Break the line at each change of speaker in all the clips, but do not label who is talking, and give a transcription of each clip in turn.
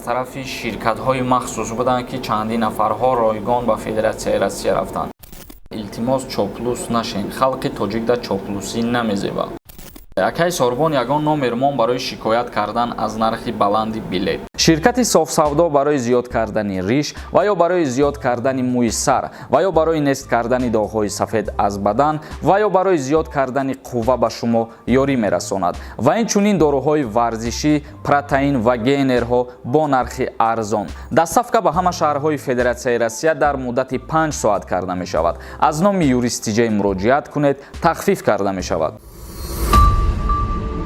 тарафи ширкатҳои махсус буданд, ки чандин нафарҳо ройгон ба Федератсияи Россия рафтанд. Илтимос, чоплус нашен, халқи тоҷик да чоплусӣ намезеба. Акай Сорбон, ягон номермон барои шикоят кардан аз нархи баланди билет. Ширкати Софсавдо барои зиёд кардани риш ва ё барои зиёд кардани мӯи сар ва ё барои нест кардани доғҳои сафед аз бадан ва ё барои зиёд кардани қувва ба шумо ёрӣ мерасонад ва инчунин доруҳои варзишӣ, протеин ва гейнерҳо бо нархи арзон. Доставка ба ҳама шаҳрҳои Федератсияи Россия дар муддати 5 соат карда мешавад. Аз номи Юристиҷей муроҷиат кунед, тахфиф карда мешавад.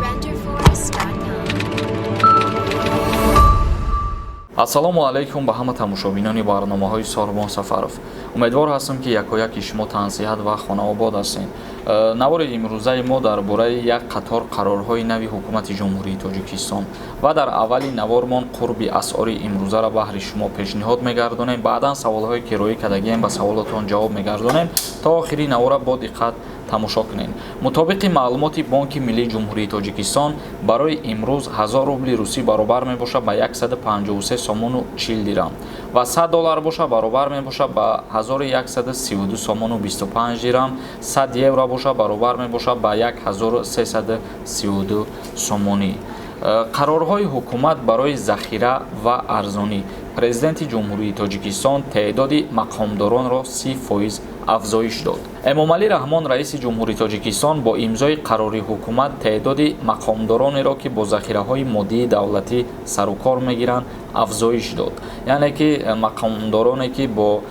Renderforest.com.
Ассалому алайкум ба ҳама тамошобинони барномаҳои Сорбон Сафаров. Умедвор ҳастам, ки якояки шумо тансиҳат ва хонаобод ҳастед. Навори имрӯзаи мо дар бораи як қатор қарорҳои нави ҳукумати Ҷумҳурии Тоҷикистон ва дар аввали навормон қурби асъори имрӯзаро баҳри шумо пешниҳод мегардонем. Баъдан саволҳое, ки роӣ кардагием, ба саволотон ҷавоб мегардонем. То охири навора бо диққат тамошо кунед. Мутобиқи маълумоти Бонки миллии Ҷумҳурии Тоҷикистон, барои имрӯз 1000 рубли русӣ баробар мебошад ба 153 сомону 40 дирам ва 100 доллар боша, баробар мебошад ба 1132 сомону 25 дирам, 100 евро боша, баробар мебошад ба 1332 сомонӣ. Қарорҳои ҳукумат барои захира ва арзонӣ. Президенти Ҷумҳурии Тоҷикистон теъдоди мақомдоронро 30% афзоиш дод. Эмомалӣ Раҳмон, раиси Ҷумҳурии Тоҷикистон, бо имзои қарори ҳукумат теъдоди мақомдоронеро, ки бо захираҳои моддии давлатӣ сарукор мегиранд, афзоиш дод. Яъне ки мақомдороне, ки бо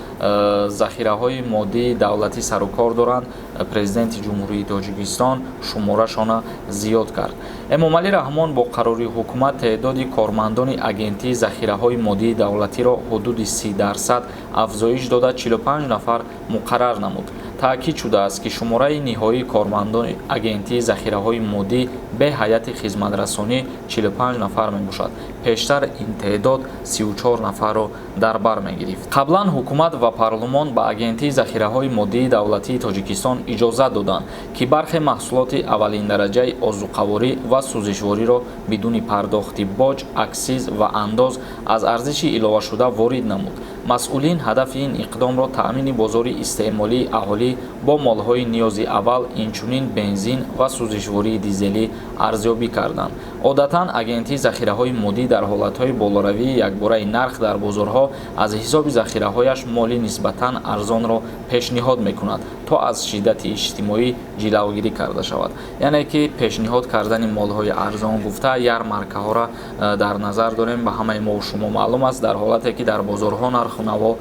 захираҳои моддии давлатӣ сарукор доранд, Президенти Ҷумҳурии Тоҷикистон шуморашона зиёд кард. Эмомалӣ Раҳмон бо қарори ҳукумат теъдоди кормандони Агентии захираҳои моддии давлатиро ҳудуди 30% афзоиш дода, 45 нафар муқаррар намуд. Таъкид шудааст, ки шумораи ниҳоии кормандони Агентии захираҳои моддӣ бе ҳайати хизматрасонӣ 45 нафар мебошад. Пештар ин теъдод 34 нафарро дар бар мегирифт. Қаблан ҳукумат ва парлумон ба Агентии захираҳои моддии давлатии Тоҷикистон иҷозат доданд, ки бархе маҳсулоти аввалиндараҷаи озуқаворӣ ва сӯзишвориро бидуни пардохти боҷ, аксиз ва андоз аз арзиши иловашуда ворид намуд. Масъулин ҳадафи ин иқдомро таъмини бозори истеъмолии аҳолӣ бо молҳои ниёзи аввал, инчунин бензин ва сӯзишвории дизелӣ арзёбӣ карданд. Одатан Агентии захираҳои моддӣ дар ҳолатҳои болоравии якбораи нарх дар бозорҳо аз ҳисоби захираҳояш моли нисбатан арзонро пешниҳод мекунад, то аз шиддати иҷтимоӣ ҷилавгирӣ карда шавад. Яъне ки пешниҳод кардани молҳои арзон гуфта, ярмаркаҳоро дар назар дорем. Ба ҳамаи мову шумо маълум аст, дар ҳолате ки дар бозорҳо нарху наво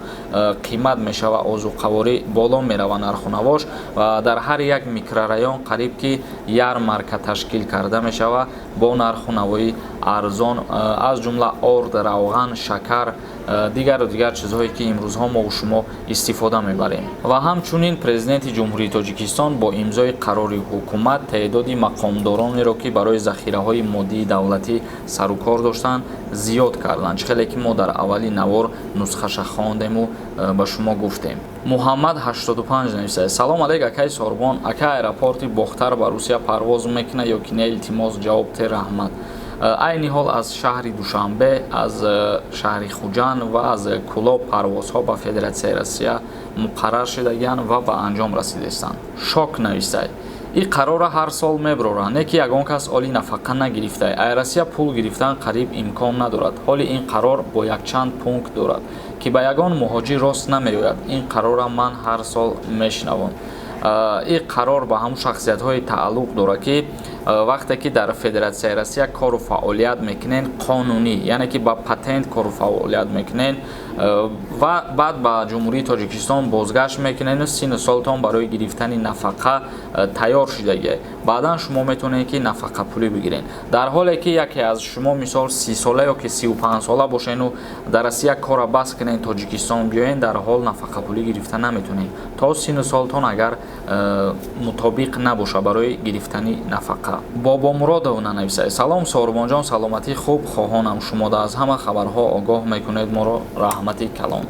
қимат мешава, озуқаворӣ боло мерава нарху навош ва дар ҳар як микрорайон қариб ки ярмарка ташкил карда мешава бо нарху навои арзон, аз ҷумла орд, равған, шакар, дигару дигар чизҳое, ки имрӯзҳо мову шумо истифода мебарем. Ва ҳамчунин Президенти Ҷумҳурии Тоҷикистон бо имзои қарори ҳукумат теъдоди мақомдоронеро, ки барои захираҳои моддии давлатӣ сарукор доштанд, зиёд карданд, чӣ хеле ки мо дар аввали навор нусхаша хондему ба шумо гуфтем. Муҳаммад 85 нависад: «Салом алейк, акаи Сорбон. Ака, аэропорти Бохтар ба Русия парвоз мекунад ё ки не? Илтимос, ҷавоб те, раҳмат». Айни ҳол аз шаҳри Душанбе, аз шаҳри Хуҷанд ва аз Кӯлоб парвозҳо ба Федератсияи Россия муқаррар шудагианд ва ба анҷом расидаистанд. Шок нависай: «И қарора ҳар сол меброранд, не ки ягон кас оли нафақа нагирифтай. Ай Россия пул гирифтан қариб имкон надорад. Ҳоли ин қарор бо якчанд пункт дорад, ки ба ягон муҳоҷир рост намеояд. Ин қарора ман ҳар сол мешунавам». Ин қарор ба ҳамун шахсиятҳое тааллуқ дорад, ки вақте ки дар Федератсияи Россия кору фаъолият мекунен қонунӣ, яъне ки ба патент кору фаъолият мекунен ва баъд ба Ҷумҳурии Тоҷикистон бозгашт мекунену сину солтон барои гирифтани нафақа тайёр шудагия, баъдан шумо метавонед, ки нафақапулӣ бигиред. Дар ҳоле ки яке аз шумо, мисол, 30сола ё ки 35сола бошену дар Россия кора бас кунед, Тоҷикистон биёед, дар ҳол нафақапулӣ гирифта наметавонед, то сину солтон агар мутобиқ набошад барои гирифтани нафақа. Бобомуродовна нависад: «Салом, Сорбонҷон, саломатӣ хуб хоҳонам. Шумода аз ҳама хабарҳо огоҳ мекунед моро, раҳмати калон.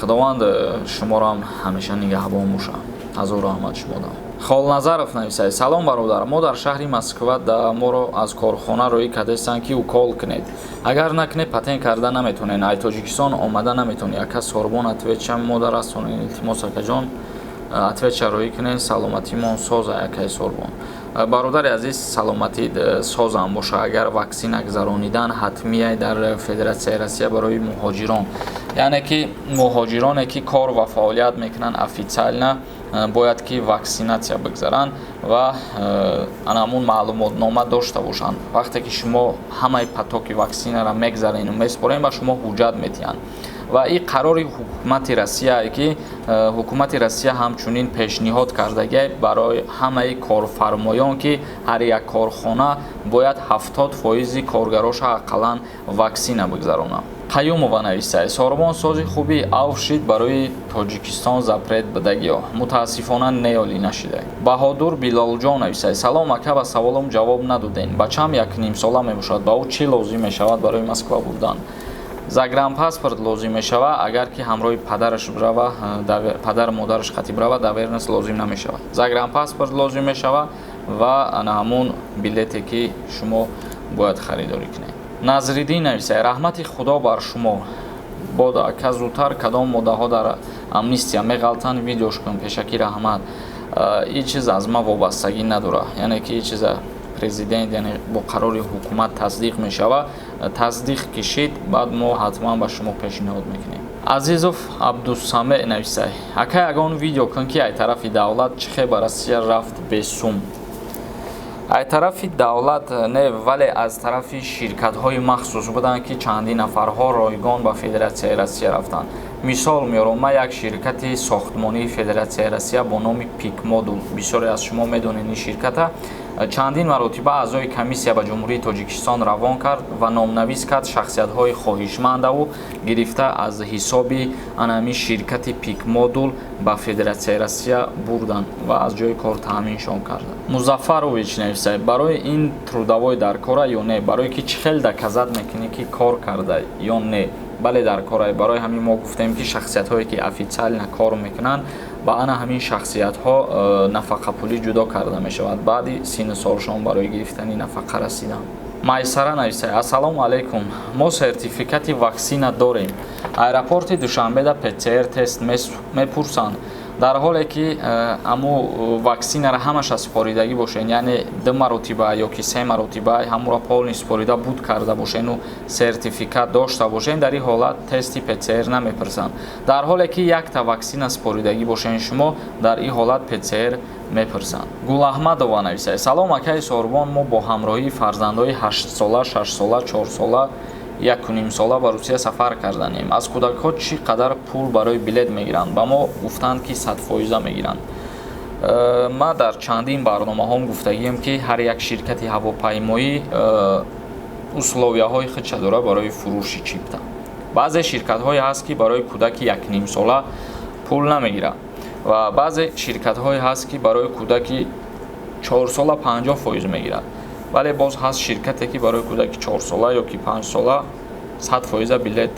Худованд шуморо ҳам ҳамеша нигаҳбон бошад. Ҳазор раҳмат шумода». Холназаров нависад: «Салом, бародар, мо дар шаҳри Москва, да моро аз корхона роӣ кардастанд, ки укол кунед, агар накунед, патент карда наметонед, ай Тоҷикистон омада наметонӣ. Ака Сорбон, ответ ша мода расонед, илтимос. Акаҷон, ответ ша роӣ кунед. Саломатимон соза, акаи Сорбон». Бародари азиз, саломатӣ созам боша. Агар ваксина гузаронидан ҳатмия дар Федератсияи Россия барои муҳоҷирон, яъне ки муҳоҷироне, ки кор ва фаъолият мекунанд официально, бояд ки ваксинатсия бигзаранд ва анамун маълумотнома дошта бошанд. Вақте ки шумо ҳамаи потоки ваксинаро мегзарену месупорем, ба шумо ҳуҷҷат метиҳанд. Ва ин қарори ҳукумати Россия, ки ҳукумати Россия ҳамчунин пешниҳод кардагӣ барои ҳамаи корфармоён, ки ҳар як корхона бояд 70 фоизи коргароша ақаллан ваксина бигзаронад. Қаюмова нависад: «Сорбон, сози хуби, авшид барои Тоҷикистон запрет бидагиё, мутаассифона неолӣ нашида». Баҳодур Билолҷон нависад: «Салом, ака, ба саволам ҷавоб надодем. Бачам 1,5 сола мебошад, ба ӯ чӣ лозим мешавад барои Москва бурдан?» Загранпаспорт лозим мешавад. Агар ки ҳамроҳи падараш бирава, падару модараш қатӣ бирава, доверенность лозим намешавад. Загранпаспорт лозим мешавад ва ана ҳамун билете, ки шумо бояд харидорӣ кунед. Назриддин нависад: «Раҳмати Худо бар шумо бод, ака. Зудтар кадом моддаҳо дар амнистия меғалтанд, видеош кун. Пешакӣ раҳмат». Ин чиз аз ман вобастагӣ надорад, яъне ки ин чиза президент, яъне бо қарори ҳукумат тасдиқ мешавад. Тасдиқ кишид, баъд мо ҳатман ба шумо пешниҳод мекунем. Азизов Абдусамеъ нависад: «Ака, ягон видео кун, ки ай тарафи давлат чӣ хел ба Россия рафт бесум». Ай тарафи давлат не, вале аз тарафи ширкатҳои махсус буданд, ки чандин нафарҳо ройгон ба Федератсияи Россия рафтанд. Мисол меорам: ман як ширкати сохтмонии Федератсияи Россия бо номи «Пикмодул», бисёре аз шумо медонед ин ширката, чандин маротиба аъзои комиссия ба Ҷумҳурии Тоҷикистон равон кард ва номнавис кард шахсиятҳои хоҳишмандаву гирифта аз ҳисоби анами ширкати «Пикмодул» ба Федератсияи Россия бурданд ва аз ҷои кор таъминшон карданд. Музаффарович нависад: «Барои ин трудовой дар кора ё не? Барое ки чӣ хел доказать мекунӣ, ки кор карда ё не?» Бале, дар кора. Барои ҳамин мо гуфтем, ки шахсиятҳое, ки официально кор мекунанд, ба ана ҳамин шахсиятҳо нафақапулӣ ҷудо карда мешавад баъди синну солшон барои гирифтани нафақа расидан. Майсара нависад: «Ассалому алайкум, мо сертификати ваксина дорем, аэропорти Душанбеда ПЦР тест мепурсанд. Дар ҳоле ки аму ваксинара ҳамаша супоридагӣ бошен, яъне ду маротиба ё ки се маротиба ҳамуро полный супорида буд карда бошену сертификат дошта бошен, дар ин ҳолат тести ПЦР намепурсанд. Дар ҳоле ки якта ваксина супоридагӣ бошен шумо, дар ин ҳолат ПЦР мепурсанд». Гулаҳмадова нависад: «Салом, акаи Сорбон, мо бо ҳамроҳии фарзандҳои 8-сола, 6-сола, 4-сола, 1,5 сола ба Русия сафар карданем. Аз кӯдакҳо чӣ қадар пул барои билет мегиранд? Ба мо гуфтанд, ки 100 фоиза мегиранд». Ман дар чандин барномаҳом гуфтагием, ки ҳар як ширкати ҳавопаймоӣ условия ҳои худша дорад барои фурӯши чипта. Баъзе ширкатҳое ҳаст, ки барои кӯдаки 1,5 сола пул намегирад, ва баъзе ширкатҳое ҳаст, ки барои кӯдаки 4-сола 50% мегирад. Вале боз ҳаст ширкате, ки барои кӯдаки 4-сола ё ки 5-сола 100 фоиза билет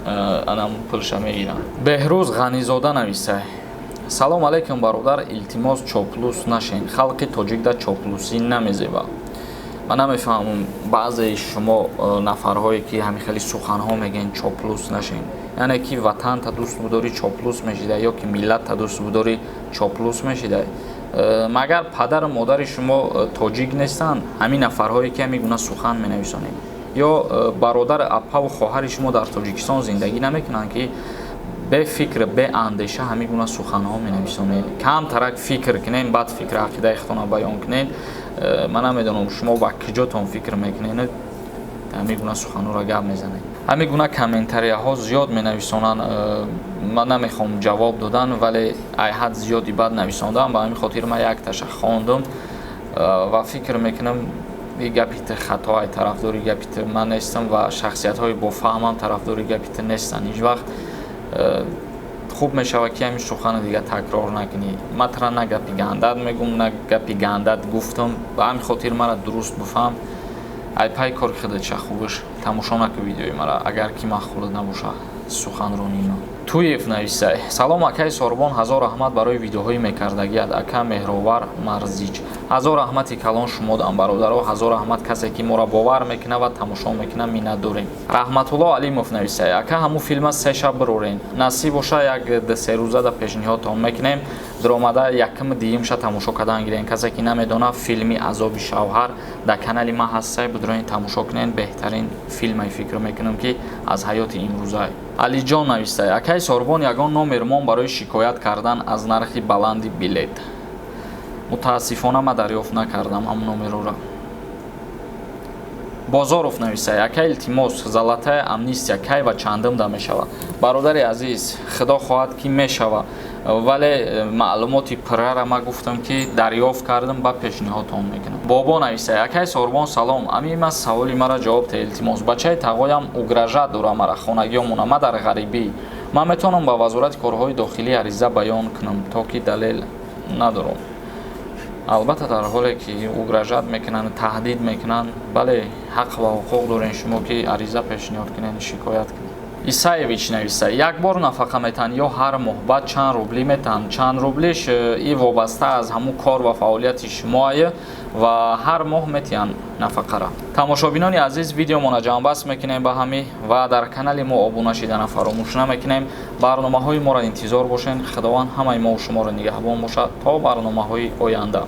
анам пулша мегиранд. Беҳрӯз Ғанизода нависа: «Салом алейкум, бародар, илтимос, чоплус нашен, халқи тоҷикда чоплусӣ намезеба». Ман намефаҳмам, баъзеи шумо нафарҳое, ки ҳамин хели суханҳо мегӯен, чоплус нашен, яъне ки ватанта дӯст будорӣ, чоплус мешида, ё ки миллатта дӯст будорӣ, чоплус мешида? Магар падару модари шумо тоҷик нестанд, ҳамин нафарҳое, ки ҳамин гуна сухан менависонед? Ё бародар, апаву хоҳари шумо дар Тоҷикистон зиндагӣ намекунанд, ки бефикр, беандеша ҳамин гуна суханҳо менависонед? Камтарак фикр кунед, баъд фикр ақидаи худтонро баён кунед. Ман намедонам, шумо ба куҷотон фикр мекунед, ҳамин гуна суханҳоро гап мезанед. Ҳамин гуна комментария ҳо зиёд менависонанд. Ман намехоҳам ҷавоб додан, вале айҳад зиёди бад нависондам. Ба ҳамин хотир ман якташа хондум ва фикр мекунам, и гапи ту хато. Ай тарафдори гапи ту ман нестам ва шахсиятҳои бофаҳмам тарафдори гапи ту нестанд ҳеҷ вақт. Хуб мешавад, ки ҳамин сухана дига такрор накунӣ. Ман тура на гапи гандат мегӯм, на гапи гандат гуфтам. Ба ҳамин хотир мара дуруст бифаҳм. Ай пай кори худат ша, хубаш тамошо накун видеои мара, агар ки маъқулат набоша суханронии ман. Туев нависай: «Салом, акаи Сорбон, ҳазор раҳмат барои видеоҳои мекардагиат, ака Меҳровар Марзиҷ». Ҳазор раҳмати калон шумодам, бародаро, ҳазор раҳмат, касе ки моро бовар мекунад ва тамошо мекунад, миннат дорем. Раҳматулло Алимов нависай: «Ака, ҳамун филма се шаб бирорен». Насиб боша, як 2-се рӯза да пешниҳодтон мекунем. Дромада якми дуюмша тамошо кардан гирен. Касе ки намедонад, филми «Азоби шавҳар» дар канали ман ҳастай, бидроен, тамошо кунен. Беҳтарин филмай, фикр мекунам, ки аз ҳаёти имрӯзай. Алиҷон навистай: «Акаи Сорбон, ягон номер мон барои шикоят кардан аз нархи баланди билет». Мутаассифона, ман дарёфт накардам ҳамун номерора. Бозоров нависай: «Ака, илтимос, золотая амнистия кай ва чандум да мешавад?» Бародари азиз, худо хоҳад, ки мешавад, вале маълумоти пуррара ман гуфтам, ки дарёфт кардам, ба пешниҳодтон мекунам. Бобо нависай: «Акай Сорбон, салом, ами ман саволи мара ҷавоб те, илтимос. Бачаи тағоям угрожать дора мара, хонагиёмона, ма дар ғарибӣ. Ман метавонам ба Вазорати корҳои дохилӣ ариза баён кунам, то ки далел надорам?» Албатта, дар ҳоле ки угрожать мекунанд, таҳдид мекунанд, бале, ҳақ ва ҳуқуқ дорем шумо, ки ариза пешниҳод кунед, шикоят кунед. Исаевич нависа: «Як бор нафақа метаҳанд ё ҳар моҳ? Баъд чанд рублӣ метаҳанд?» Чанд рублиш и вобаста аз ҳамун кор ва фаъолияти шумоае ва ҳар моҳ метиҳанд нафақара. Тамошобинони азиз, видеомона ҷамъбаст мекунем ба ҳамӣ ва дар канали мо обуна шидана фаромӯш намекунем. Барномаҳои моро интизор бошед. Худованд ҳамаи мову шуморо нигаҳбон бошад то барномаҳои оянда.